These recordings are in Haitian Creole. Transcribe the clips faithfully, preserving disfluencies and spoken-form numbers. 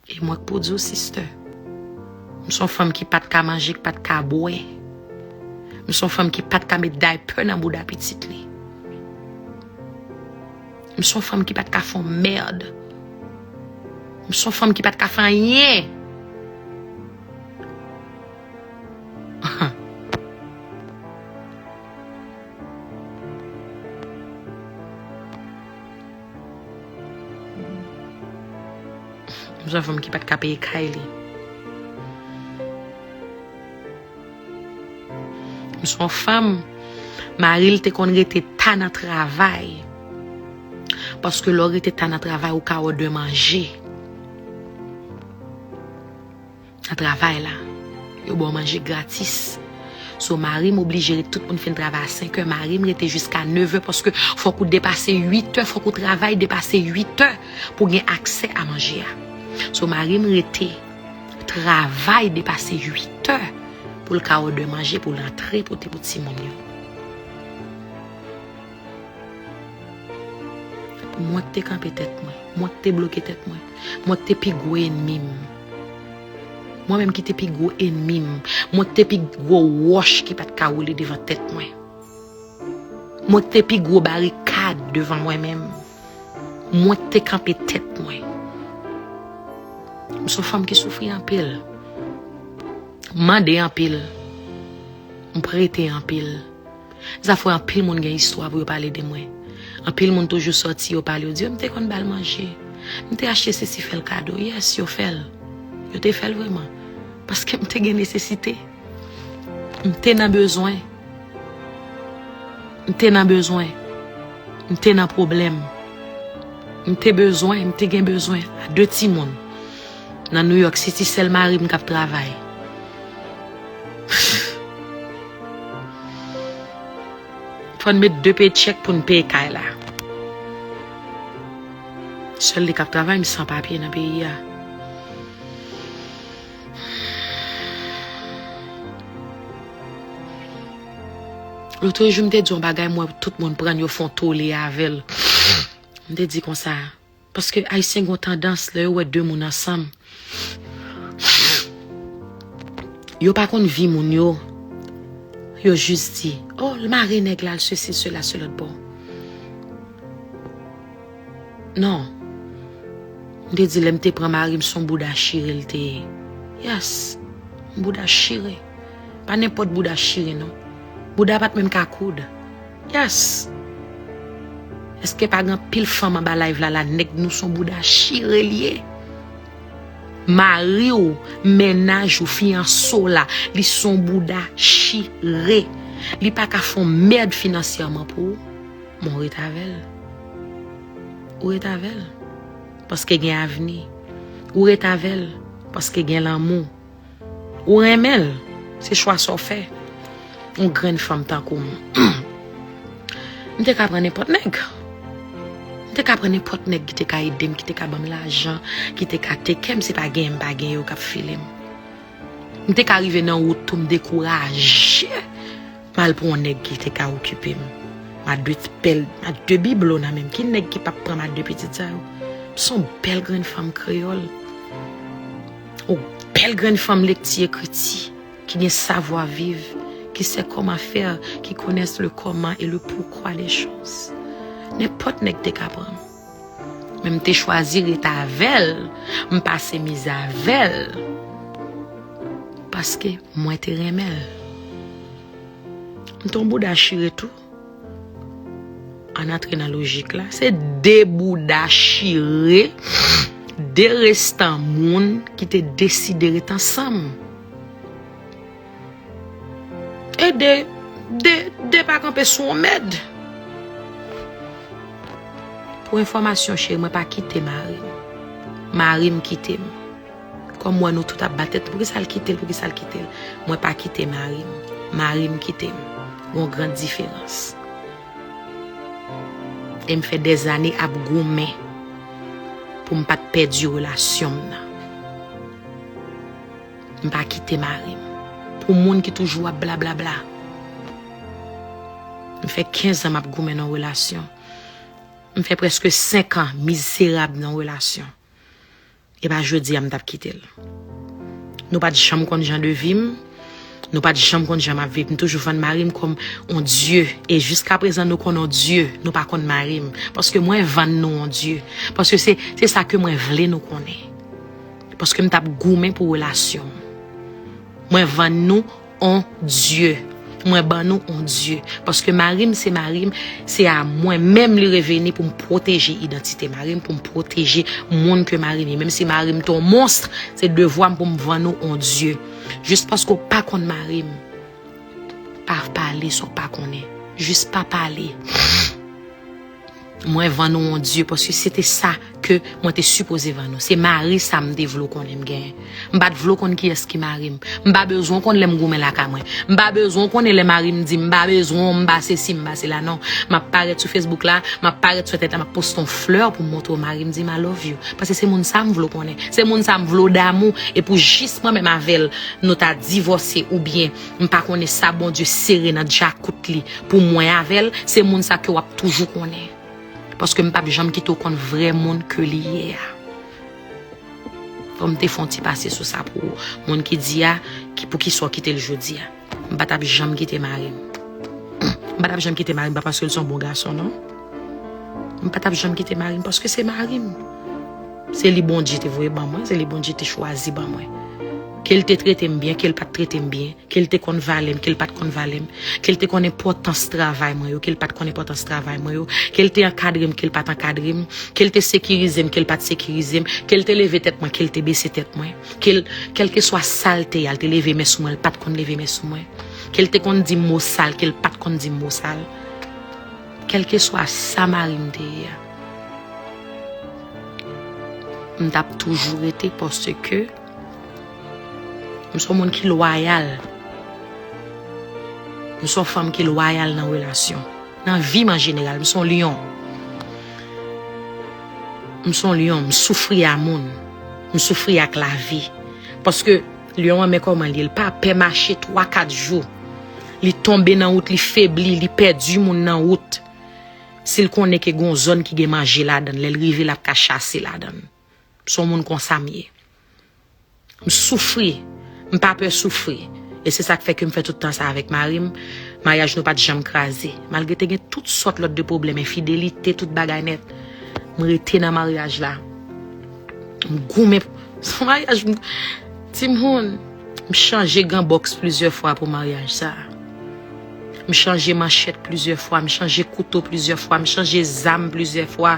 E mwen k pou di w, sister, m se yon fanm ki pa t ka manje, ki pa t ka bwè. M se yon fanm ki pa t ka met daypè nan bouda pitit li. M se yon fanm ki pa t ka fè yon mèd. M se yon fanm ki pa t ka fè anyen. M se yon fanm ki pa t ka peye kay li. M se yon fanm, mari l te konn rete ta nan travay. Paske lè w rete ta nan travay, ou ka wè de manje. Nan travay la, yo ba w manje gratis. So, mari m oblije ret, tout moun fin travay a senk è, mari m rete jiska nèf è, paske fòk ou depase uit è, fòk ou travay depase uit è pou gen aksè a manje a. So, mari m rete travay depase uit è pou l ka òdè manje pou l antre pote pou timoun yo. Mwen k te kanpe tèt mwen, mwen k te bloke tèt mwen, mwen k te pi gwo enmi m. Mwen menm ki te pi gwo enmi m, mwen k te pi gwo wòch ki pa t ka woule devan tèt mwen. Mwen k te pi gwo barikad devan mwen menm. Mwen k te kanpe tèt mwen. M se yon fanm ki soufri anpil. M mande anpil. M prete anpil. Sa fè anpil moun gen istwa pou yo pale de mwen. Anpil moun toujou sòti, yo pale, yo di, "M te konn ba l manje. M te achte sesi, fè l kado." Yes, yo fè l. Yo te fè l vrèman. Paske m te gen nesesite. M te nan bezwen. M te nan bezwen. M te nan pwoblèm. M te bezwen, m te gen bezwen a de timoun. Nan New York City, sèl mari m k ap travay. Fò n met de paycheck pou n peye kay la. Sèl li k ap travay, m san papye nan peyi a. Lòt jou, m te di yon bagay, m wè tout moun pran l, yo fè yon tole avè l. M te di konsa, paske Ayisyen gen yon tandans, lè yo wè de moun ansanm, yo pa konn vi moun yo. Yo jis di, "Oh, l mare nèg la, l sesi, sela, se lòt bò." Non. M te di lè m te pran mari m, se yon bouda chire l te ye. Yes. Yon bouda chire. Pa nenpòt bouda chire, non. Bouda pa t menm ka koud. Yes. Èske pa gen anpil fanm anba live la, la, nèg nou se yon bouda chire l ye? Mari w, mennaj ou, fiyanse w la, li se yon bouda chire. Li pa ka fè yon mèd finansyèman pou ou. Men w ret avè l. Ou ret avè l. Paske gen avni. Ou ret avè l. Paske gen lanmou. Ou renmen l. Se chwa sa w fè. Yon grenn fanm tankou m. M te ka pran nenpòt nèg. M te ka pran nenpòt nèg ki te ka ede m, ki te ka ban m lajan, ki te ka teke m, se pa genyen m pa genyen yo k ap file m. M te ka rive nan wout tou, m dekouraje. M al pran yon nèg ki te ka okipe m. M a de pèl, m a de biblo nan men m. Ki nèg ki p ap pran m a de pitit sa yo? M se yon bèl grenn fanm kreyòl. Yon bèl grenn fanm lekti ekriti, ki gen savwa viv, qui sait comment faire, qui connaît le comment et le pourquoi des choses. Nenpòt nèg te ka pran m. Men m te chwazi ret avè l, m pase mizè avè l. Paske mwen te renmen l. M te yon bouda chire tou. Ann antre nan lojik la. Se de bouda chire, de restan moun ki te deside ret ansanm. E de, de, de pa kanpe sou yon mèd. Pou enfòmasyon, cheri, mwen pa kite mari m. Mari m kite m. Kòm m wè nou tout ap bat tèt, poukisa l kite l, poukisa l kite l? Mwen pa kite mari m. Mari m kite m. Gon gran diferans. E m fè dèzane ap goumen pou m pa t pèdi relasyon m nan. M pa kite mari m. Pou moun ki toujou ap blablabla. M fè kenz an m ap goumen nan relasyon. M fè prèske senk an mizerab nan relasyon. E pa jodi a m t ap kite l. Nou pa t janm konn jan de vi m. Nou pa t janm konn jan m ap viv. M toujou vann mari m kòm on dye. E jiskaprezan nou konn on dye. Nou pa konn mari m. Paske mwen vann nou on dye. Paske se, se sa ke mwen vle nou konnen. Paske m t ap goumen pou relasyon m. Mwen vann nou on dye. Mwen ban nou on dye. Paske mari m se mari m, se a mwen menm li reveni pou m pwoteje idantite mari m, pou m pwoteje moun ke mari m ye. Menm si mari m te on mons, se devwa m pou m vann ou on dye. Jis paske w pa konn mari m, pa pale sa w pa konnen. Jis pa pale. Mwen vann ou on dye, paske se te sa ke mwen te sipoze vann ou. Se mari sa m te vle w konnen m genyen. M pa t vle w konn kiyès ki mari m. M pa bezwen w konn lè m goumen lakay mwen. M pa bezwen w konnen lè mari m di m pa bezwen w, m pa sesi, m pa sela, non. M ap parèt sou Facebook la, m ap parèt sou entènèt la, m ap poste yon flè pou m montre w mari m di m I love you. Paske se moun sa m vle w konnen. Se moun sa m vle w damou. E pou jis mwen menm avè l, nou ta divòse oubyen m pa konnen sa Bondye sere nan djakout li pou mwen avè l, se moun sa ke w ap toujou konnen. Paske m p ap janm kite w konn vrè moun ke li ye a. Fò m te fè yon ti pase sou sa pou ou. Moun ki di a, ki, poukisa w kite l jodi a? M pa t ap janm kite mari m. M pa t ap janm kite mari m, pa paske l se yon bon gason, non. M pa t ap janm kite mari m, paske se mari m. Se li Bondye te voye ban mwen, se li Bondye te chwazi ban mwen. Ke l te trete m byen, ke l pa t trete m byen, ke l te konn valè m, ke l pa t konn valè m, ke l te konn enpòtans travay mwen yo, ke l pa t konn enpòtans travay mwen yo, ke l te ankadre m, ke l pa t ankadre m, ke l te sekirize m, ke l pa t sekirize m, ke l te leve tèt mwen, ke l te bese tèt mwen, ke l, kèlkeswa sa l te ye a, l te leve men sou mwen, l pa t konn leve men sou mwen, ke l te konn di m mo sal, ke l pa t konn di m mo sal, kèlkeswa sa mari m te ye a, m t ap toujou rete paske m se yon moun ki lwayal. M se yon fanm ki lwayal nan relasyon. Nan vi m an jeneral, m se yon lyon. M se yon lyon, m soufri a moun. M soufri ak lavi. Paske lyon an, men kòman li ye, l pa pè mache twa, kat jou. Li tonbe nan wout, li febli, li pèdi moun nan wout. Si l konnen ke gon zòn ki gen manje ladan l, lè l rive, l ap ka chase ladan l. M se yon moun konsa m ye. M soufri. M pa pè soufri. E se sa k fè ke m fè tout tan sa avèk mari m. Maryaj nou pa t janm kraze. Malgre te gen tout sòt lòt de pwoblèm, enfidelite, tout bagay nèt. M rete nan maryaj la. M goumen. Se yon maryaj, m, timoun, m chanje gan bòks plizyè fwa pou maryaj sa a. M chanje manchèt plizyè fwa, m chanje kouto plizyè fwa, m chanje zam plizyè fwa.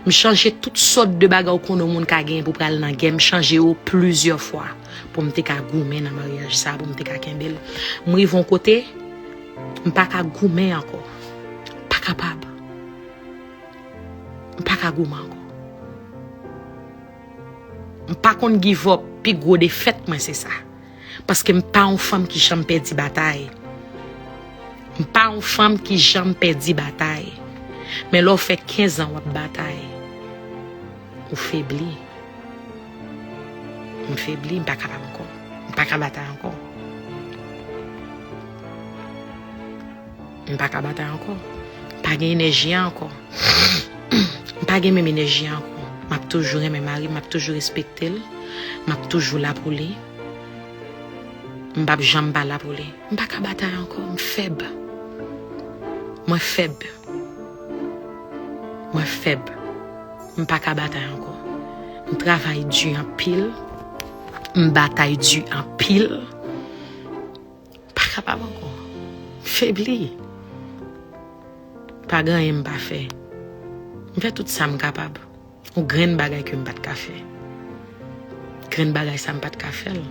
M chanje tout sòt de bagay ou konnen yon moun ka genyen pou pral nan gè, m chanje yo plizyè fwa pou m te ka goumen nan maryaj sa, pou m te ka kenbe l. M rive yon kote, m pa ka goumen ankò. M pa kapab. M pa ka goumen ankò. M pa konn give up, pi gwo defèt mwen se sa. Paske m pa yon fanm ki janm pèdi batay. M pa yon fanm ki janm pèdi batay. Men lè w fè kenz an w ap batay, ou febli. M febli, m pa kapab ankò. M pa ka batay ankò. M pa ka batay ankò. M pa gen enèji a ankò. M pa gen menm enèji a ankò. M ap toujou renmen mari m, m ap toujou respekte l. M ap toujou la pou li. M p ap janm pa la pou li. M pa ka batay ankò. M fèb. Mwen fèb. Mwen fèb. M pa ka batay ankò. M travay di anpil. M batay di anpil. Pa kapab ankò. M febli. Pa gen anyen m pa fè. M fè tout sa m kapab. Yon grenn bagay ke m pa t ka fè. Grenn bagay sa m pa t ka fè l.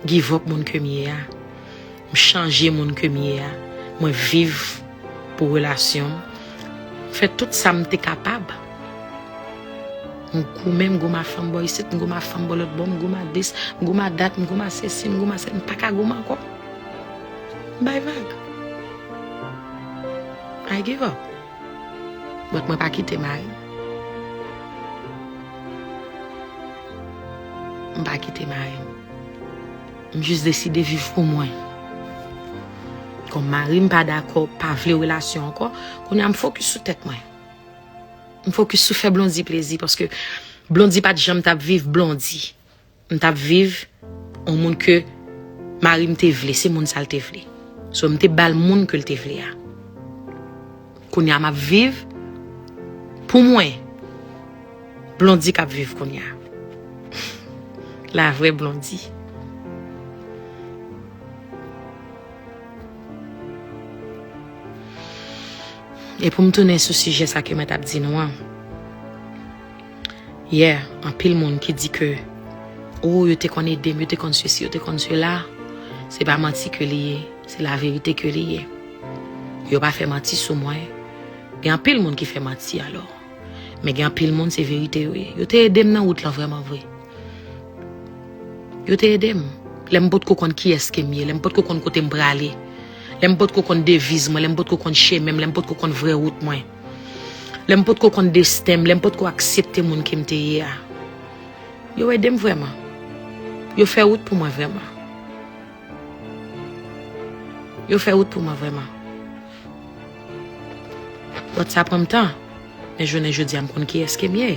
Give up moun ke m ye a. M chanje moun ke m ye a. Mwen viv pou relasyon m. Fè tout sa m te kapab. M goumen, m goumen ak fanm bò isit, m goumen ak fanm bò lòt bò, m goumen ak dis, m goumen ak dat, m goumen ak sesi, m goumen ak sela, m pa ka goumen ankò. M bay vag. I give up. But mwen pa kite mari m. M pa kite mari m. M jis deside viv pou mwen. Kòm mari m pa dakò, pa vle relasyon ankò, kounye a m fokis sou tèt mwen. M fokis sou fè Blondy plezi paske Blondy pa t janm t ap viv Blondy. M t ap viv yon moun ke mari m te vle, se moun sa l te vle. So, m te ba l moun ke l te vle a. Kounye a, m ap viv pou mwen. Blondy k ap viv kounye a. La vrè Blondy. E pou m tounen sou sijè sa ke mwen t ap di nou an. Yè, anpil moun ki di ke, o, yo te konn ede m, yo te konn sesi, yo te konn sela, se pa manti ke li ye, se laverite ke li ye. Yo pa fè manti sou mwen. Gen anpil moun ki fè manti alò. Men gen anpil moun, se verite yo ye. Yo te ede m nan wout lan vrèman vre. Yo te ede m. Lè m potko konn kiyès ke m ye, lè m potko konn kote m prale, lè m potko konn deviz mwen, lè m potko konn chemen m, lè m potko konn vrè wout mwen, lè m potko konn desten m, lè m potko aksepte moun ke m te ye a. Yo ede m vrèman. Yo fè wout pou mwen vrèman. Yo fè wout pou mwen vrèman. But sa pran m tan. Men jounen jodi a, m konn kiyès ke m ye.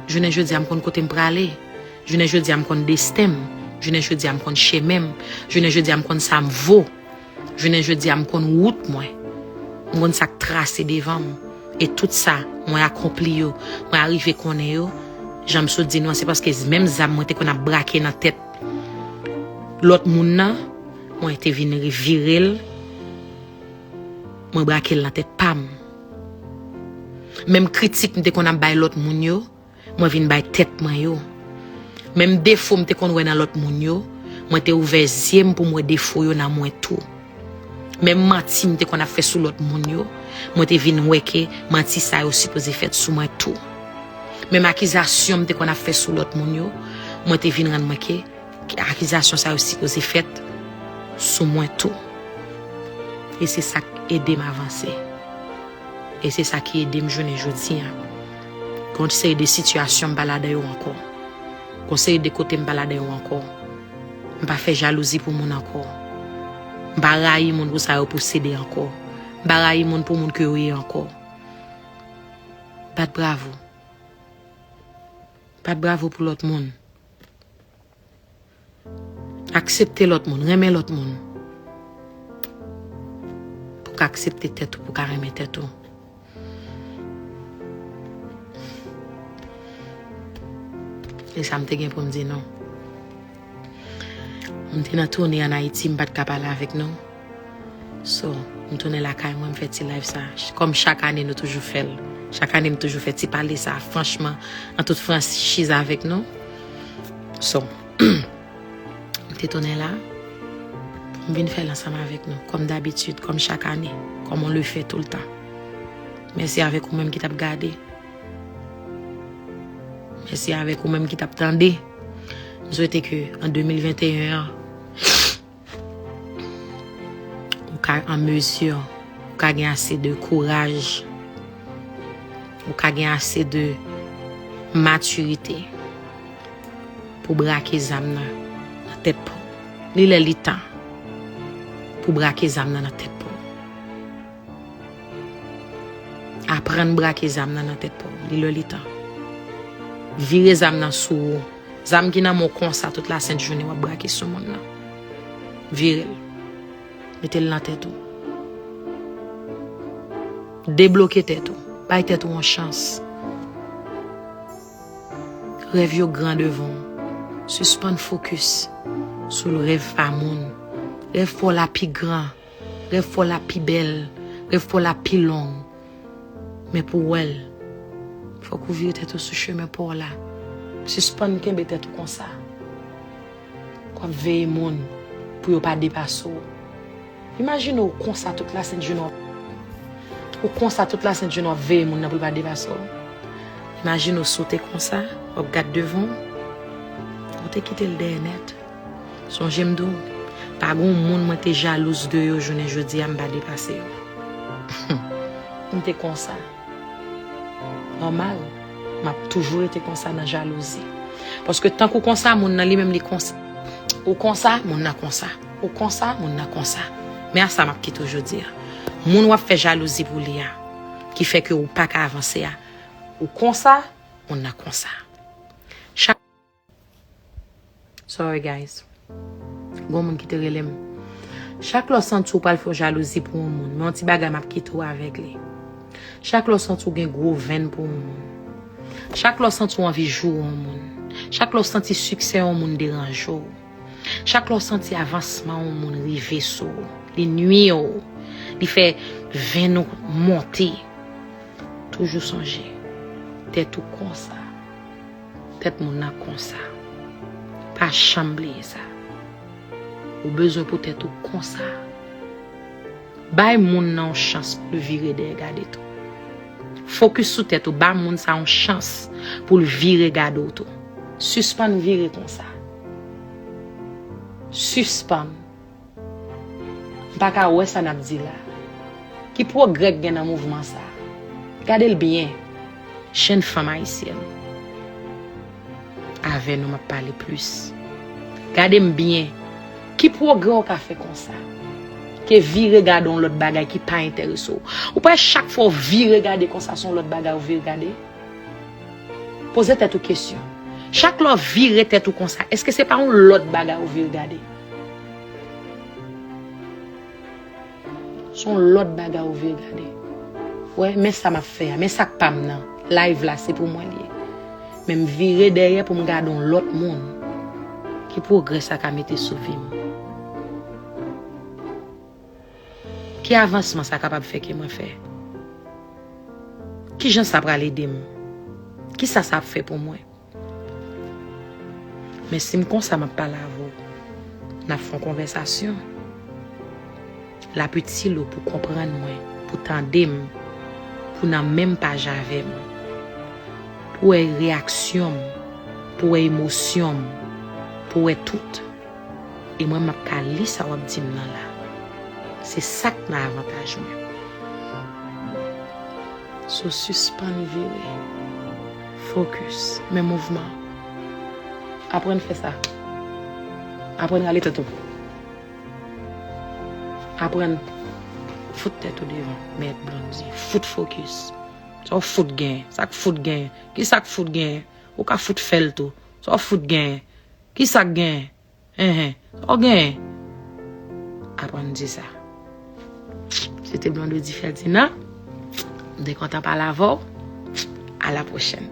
Jounen jodi a, m konn kote m prale. Jounen jodi a, m konn desten m. Jounen jodi a, m konn chemen m. Jounen jodi a, m konn sa m vo. Jounen jodi a, m konn wout mwen. M konn sa k trase devan m. E tout sa, mwen akonpli yo, mwen arive konnen yo. Jan m sot di nou an, se paske menm zam mwen te konn ap brake nan tèt lòt moun nan, mwen te vin vire l, mwen brake l nan tèt pa m. Menm kritik m te konn ap bay lòt moun yo, mwen vin bay tèt mwen yo. Menm defo m te konn wè nan lòt moun yo, mwen te ouvè zye m pou m wè defo yo nan mwen tou. Menm manti m te konn ap fè sou lòt moun yo, mwen te vin wè ke manti sa yo sipoze fèt sou mwen tou. Menm akizasyon m te konn ap fè sou lòt moun yo, mwen te vin rann mwen ke akizasyon sa yo sipoze fèt sou mwen tou. E se sa k ede m avanse. E se sa ki ede m jounen jodi a. Gon seri de sitiyasyon m pa ladan yo ankò. Gon seri de kote m pa ladan yo ankò. M pa fè jalouzi pou moun ankò. M pa rayi moun pou sa yo posede ankò. M pa rayi moun pou moun ke yo ye ankò. Bat bravo. Bat bravo pou lòt moun. Aksepte lòt moun, renmen lòt moun. Pou w ka aksepte tèt ou, pou w ka renmen tèt ou. E sa m te gen pou m di nou. M te nan toune ann Ayiti, m pa t ka pale avèk nou. So, m tounen lakay mwen, m fè ti live sa. Kòm chak ane, nou toujou fè l. Chak ane, m toujou fè ti pale sa, franchman, an tout franchiz avèk nou. So, m te tounen la, pou m vin fè l ansanm avèk nou, kòm dabitid, kòm chak ane, comme on le fait tout le temps. Mèsi avèk ou menm ki t ap gade. Mèsi avèk ou menm ki t ap tande. M swete ke an de mil venteyen an, ou ka an mezi, ou ka gen ase de kouraj, ou ka gen ase de matirite pou brake zam nan nan tèt pa w. Li lè li tan pou brake zam nan nan tèt pa w. Aprann brake zam nan nan tèt pa w. Li lè li tan. Vire zam nan sou ou. Zam ki nan men w konsa tout lasent jounen w ap brake sou moun nan. Vire l. Mete l nan tèt ou. Debloke tèt ou. Bay tèt ou yon chans. Rèv yo gran devan w. Sispann fokis sou rèv pa moun. Rèv pa w la pi gran. Rèv pa w la pi bèl. Rèv pa w la pi long. Men pou w wè l, fòk ou vire tèt ou sou chemen pa w la. Sispann kenbe tèt ou konsa. W ap veye moun pou yo pa depase w. Imajine w konsa tout lasent jounen w ap, ou konsa tout lasent jounen w ap veye moun nan pou l pa depase w. Imajine w sote konsa, w ap gad devan w, ou te kite l dèyè nèt. Sonje m di w, pa gen yon moun mwen te jalouz de yo jounen jodi a m pa depase yo. M te konsa. Nòmal, m ap toujou rete konsa nan jalouzi. Paske tank ou konsa, moun nan li menm li konsa. Ou konsa, moun nan konsa. Ou konsa, moun nan konsa. Men a sa m ap kite w jodi a. Moun w ap fè jalouzi pou li a, ki fè ke ou pa ka avanse a, ou konsa, moun nan konsa. Sorry, guys. Gon moun ki te rele m. Chak lè w santi w pral fè yon jalouzi pou yon moun, men yon ti bagay m ap kite w avèk li. Chak lè w santi w gen gwo venn pou yon moun. Chak lè w santi w anvi joure yon moun. Chak lè w santi siksè yon moun deranje w. Chak lè w santi avansman yon moun rive sou w, li nwi w, li fè venn ou monte. Toujou sonje, tèt ou konsa. Tèt moun nan konsa. Pa janm bliye sa. Ou bezwen pou tèt ou konsa. Bay moun nan yon chans pou l vire dèyè gade tou. Fokis sou tèt ou, ba moun sa yon chans pou l vire gade w tou. Sispann vire konsa. Sispann. M pa ka wè sa n ap di la. Ki pwogrè k gen nan mouvman sa? Gade l byen. Jenn fanm ayisyèn. Avè nou m ap pale plis. Gade m byen. Ki pwogrè w ka fè konsa? Ke vire gade yon lòt bagay ki pa enterese w. Ou pa wè chak fwa w vire gade konsa, se yon lòt bagay ou vire gade? Poze tèt ou kesyon. Chak lè w vire tèt ou konsa, èske se pa yon lòt bagay ou vire gade? Se yon lòt bagay ou vire gade. Wè, men sa m ap fè a, men sa k pa m nan. Live la, se pou mwen li ye. Men m vire dèyè pou m gade yon lòt moun. Ki pwogrè sa ka mete sou vi m? Ki avansman sa kapab fè ke mwen fè? Kijan sa pral ede m? Kisa sa ap fè pou mwen? Men si m konsa m ap pale avè w, n ap fè yon konvèsasyon. L ap itil ou pou konprann mwen, pou tande m, pou nan menm paj avè m, pou wè reyaksyon m, pou wè emosyon m, pou wè tout. E mwen, m ap ka li sa w ap di m nan la. Se sa k nan avantaj mwen. So, sispann vire. Fokis. Men mouvman. Aprann fè sa. Aprann rale tèt ou. Aprann fout tèt ou devan. Mèt Blondy. Fout fokis. Sa w fout gen. Sa k fout gen. Ki sa k fout gen? Ou ka fout fè l tou. Sa w fout gen. Ki sa k gen? Enhen. Sa w gen? Aprann di sa. Se te Blondedy Ferdinand. M te kontan pale avè w. A la pwochèn.